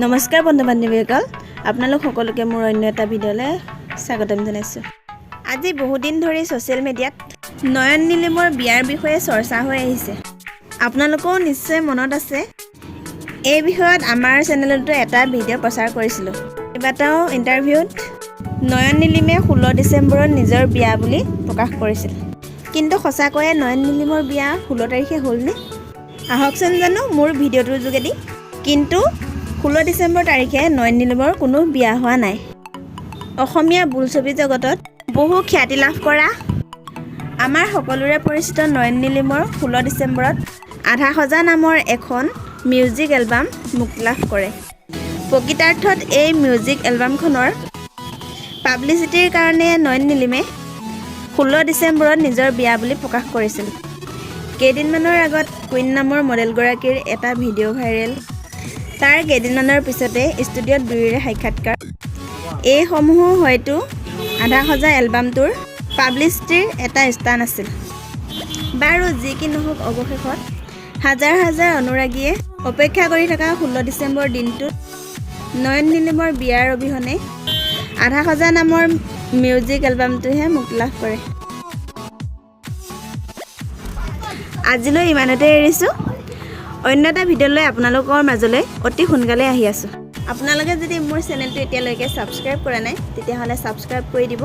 নমস্কাৰ বন্ধু বান্ধৱীসকল, আপোনালোক সকলোকে মোৰ অন্য এটা ভিডিঅ'লৈ স্বাগতম জনাইছোঁ। আজি বহুদিন ধৰি ছ'চিয়েল মিডিয়াত নয়ন নীলিমৰ বিয়াৰ বিষয়ে চৰ্চা হৈ আহিছে। আপোনালোকৰো নিশ্চয় মনত আছে, এই বিষয়ত আমাৰ চেনেলতো এটা ভিডিঅ' প্ৰচাৰ কৰিছিলোঁ। কেইবাটাও ইণ্টাৰভিউত নয়ন নীলিমে 16 ডিচেম্বৰত নিজৰ বিয়া বুলি প্ৰকাশ কৰিছিল। কিন্তু সঁচাকৈয়ে নয়ন নীলিমৰ বিয়া 16 তাৰিখে হ'লনে? আহকচোন জানো মোৰ ভিডিঅ'টোৰ যোগেদি। কিন্তু 16 ডিচেম্বৰ তাৰিখে নয়ন নীলিমৰ কোনো বিয়া হোৱা নাই। অসমীয়া বোলছবি জগতত বহু খ্যাতি লাভ কৰা আমাৰ সকলোৰে পৰিচিত নয়ন নীলিমৰ 16 ডিচেম্বৰত আধা সজা নামৰ এখন মিউজিক এলবাম মুক্তি লাভ কৰে। প্ৰকৃতাৰ্থত এই মিউজিক এলবামখনৰ পাব্লিচিটিৰ কাৰণে নয়ন নীলিমে 16 ডিচেম্বৰত নিজৰ বিয়া বুলি প্ৰকাশ কৰিছিল। কেইদিনমানৰ আগত কুইন নামৰ মডেলগৰাকীৰ এটা ভিডিঅ' ভাইৰেল, তাৰ কেইদিনমানৰ পিছতে ষ্টুডিঅ'ত দুয়োৰে সাক্ষাৎকাৰ, এইসমূহো হয়তো আধা সজা এলবামটোৰ পাব্লিচিটিৰ এটা ষ্টাণ্ট আছিল। বাৰু যি কি নহওক, অৱশেষত হাজাৰ হাজাৰ অনুৰাগীয়ে অপেক্ষা কৰি থকা 16 ডিচেম্বৰ দিনটোত নয়ন নীলিমৰ বিয়াৰ অবিহনে আধা সজা নামৰ মিউজিক এলবামটোহে মুক্তি লাভ কৰে। আজিলৈ ইমানতে এৰিছোঁ। অন্য এটা ভিডিঅ'লৈ আপোনালোকৰ মাজলৈ অতি সোনকালে আহি আছোঁ। আপোনালোকে যদি মোৰ চেনেলটো এতিয়ালৈকে ছাবস্ক্ৰাইব কৰা নাই, তেতিয়াহ'লে ছাবস্ক্ৰাইব কৰি দিব।